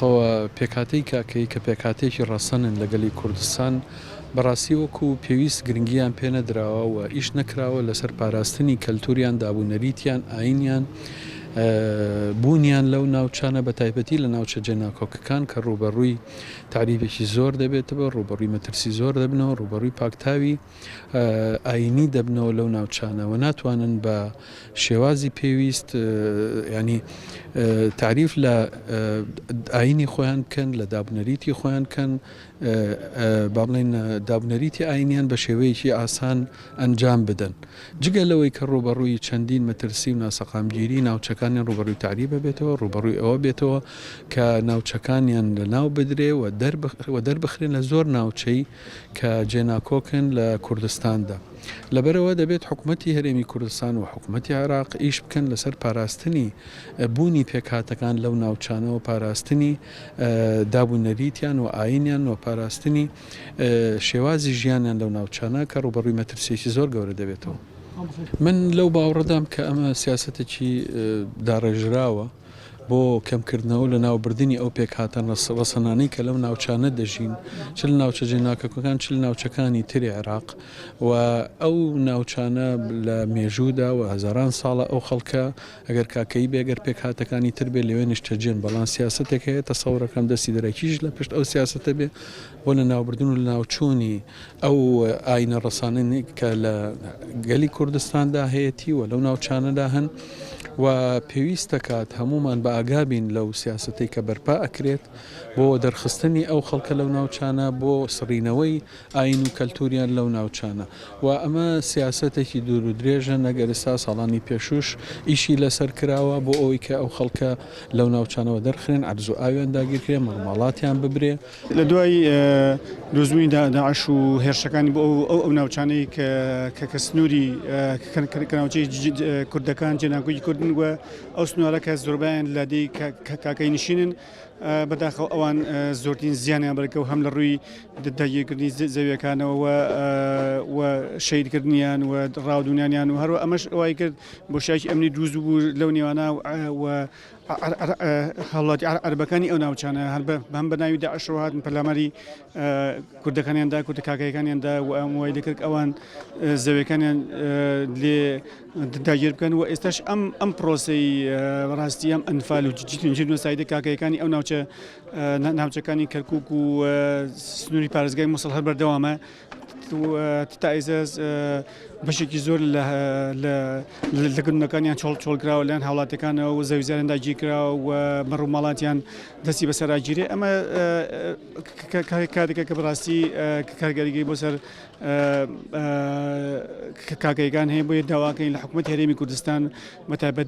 بەداخەوە پێکهاتەی کاکەیی کە پێکهاتەیەکی ڕەسەنن لە گەلی کوردستان بەڕاستی وەکو پێویست گرنگیان پێ نەدراوە و ئیش نەکراوە لەسەر پاراستنی کەلتوریان دابونەریتیان ئاینیان بوونیان لەو ناوچانە بە تایبەتی لە ناوچە جێناکۆکەکان کە ڕووبەڕووی تەعریبێکی زۆر دەبێتەوە ڕووبەڕووی مەترسی زۆر دەبنەوە ڕووبەڕووی پاکتاوی ئایینی دەبنەوە لەو ناوچانە و ناتوانن بە شێوازی پێویست ینی تاریف لە ئاینی خۆیان بکەن لە دابنەریتی خۆیان بکەن با بڵێن دابنەریتی ئاینیان بە شێوەیەکی ئاسان ئەنجام بدەن جگە لەوەی کە ڕوبەڕووی چەندین مەترسی و ناسەقامگیری ناوچەکانیان ڕوبەڕووی تاریبە بێتەوە ڕوبەڕووی ئەوە بێتەوە کە ناوچەکانیان لە ناو بدرێ و دەربخرێن لە زۆر ناوچەی کە جێناکۆکن لە کوردستاندا. لەبەرئەوە دەبێت حکومەتی هەرێمی کوردستان و حکومەتی عێراق ئیش بکەن لەسەر پاراستنی بوونی پێکهاتەکان لەو ناوچانە و پاراستنی داب و نەریتیان و ئایینیان و پاراستنی شێوازی ژیانیان لەو ناوچانە کە ڕووبەڕووی مەترسییەکی زۆر گەورە دەبێتەوە. من لەو باوەڕەدام کە ئەمە سیاسەتێکی داڕێژراوە. بۆ کەمکردنەوە و لەناوبردنی ئەو پێکهاتە ڕەسەنانەی کە لەو ناوچانە دەژین، چ لە ناوچە جێناکۆکەکان چ لە ناوچەکانی تری عێراق و ئەو ناوچانە لە مێژوودا و هەزاران ساڵە ئەو خەڵکە ئەگەر کاکەیی بێ گەر پێکهاتەکانی تر بێ لەوێ نیشتەجێن بەڵام سیاسەتێک هەیە تەسەورەکەم دەستی دەرەکیش لە پشت ئەو سیاسەتە بێ بۆ لەناوبردن و لەناوچوونی ئەو ئاینە ڕەسانەی کە لە گەلی کوردستاندا هەیەتی و لەو ناوچانەدا هەن و پێویست دەکات هەموومان بە ئاگا بین لەو سیاسەتەی کە بەرپا ئەکرێت بۆ دەرخستنی ئەو خەڵکە لەو ناوچانە بۆ سڕینەوەی ئاین و کەلتوریان لەو ناوچانە و ئەمە سیاسەتێکی دوور و درێژە نەگەر ئێستا ساڵانی پێشووش ئیشی لەسەر کراوە بۆ ئەوەی کە ئەو خەڵکە لەو ناوچانەوە دەرخرێن عەرز و ئاویان داگیرکرێن مەڕوماڵاتیان ببرێ. لە دوای دروستبوونی داعش و هێرشەکانی بۆ ئەو ئەو ناوچانەی کە کە سنووری کە ناوچەی کوردەکان جێناکۆکی کوردن و ئەو سنوورە کە زۆربیان لە دێی کاکەی نشینن بەداخەوە ئەوان زۆرترین زیانیان بەرکەوت هەم لە ڕووی داگیرکردنی زەویەکانەوە و شەهیدکردنیان و ڕاودونیانیان و هەروە ئەمەش وای کرد بۆشایەکی ئەمنی دروست بوو لەو نێوانە و هاوڵاتی عەرەبەکانی ئەو ناوچانە هەر هەم بە ناوی داعشەوە هاتن پەلاماری کوردەکانیان دا کوردە کاکەیەکانیان دا و ئەم وای دەکرد ئەوان زەویەکانیان لێ داگیر بکەن و ئێستاش ئەم ئەم پرۆسەی ڕاستی ئەم ئەنفال و جینۆسایدە کاکەیەکانی ئەو ناوچە ناوچەکانی کەرکک و سنووری پارێزگای موسڵ هەر بەردەوامە تا ئێستا بەشێکی زۆر لە گوندەکانیان چۆڵ چۆڵکراوە لەلایەن هاوڵاتیەکانەوە و زەویزاریان داگیرکراوە و مەڕ و ماڵاتیان دەستی بەسەرا گیرێ ئەمە کارێکە کە بەڕاستی کارگەریی بۆ سەر کاکەیەکان هەیە بۆیە داواکەین لە حکوومەت هەرێمی کوردستان بەتایبەت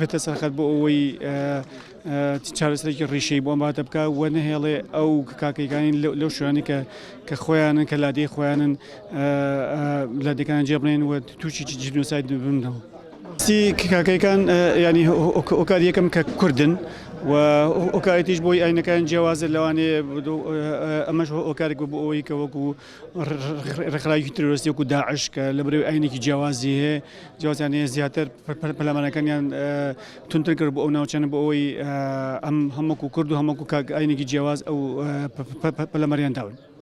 بێتە سەرخەت بۆ ئەوەی چارەسەرێکی ڕیشەیی بۆ ئەم بابەتە بکا و نەهێڵێ ئەو کاکەیەکانی لەو شوێنانەی کە کە خۆیانن کە لادێی خۆیانن لادێکان جێ بڵێن و تووشی جینۆساید ببنەوە. سی کاکەیەکان ینی هۆکار یەکەم کە کوردن و هۆکارێتیش بۆی ئاینەکان جیاوازە لەوانەیە ئەمەش هۆکارێک بۆ ئەوەی کە وەکو ڕێکخراوێکی ترۆریستی وەکو داعش کە لە بەرەوەی ئاینێکی جیاوازی هەیە جیاوازیان هەیە زیاتر پەلامارەکانیان توندتر کرد بۆ ئەو ناوچانە بۆ ئەوەی ئەم هەمەکو کورد و هەمەکو کاک ئاینێکی جیاواز ئەو پەلاماریان داون.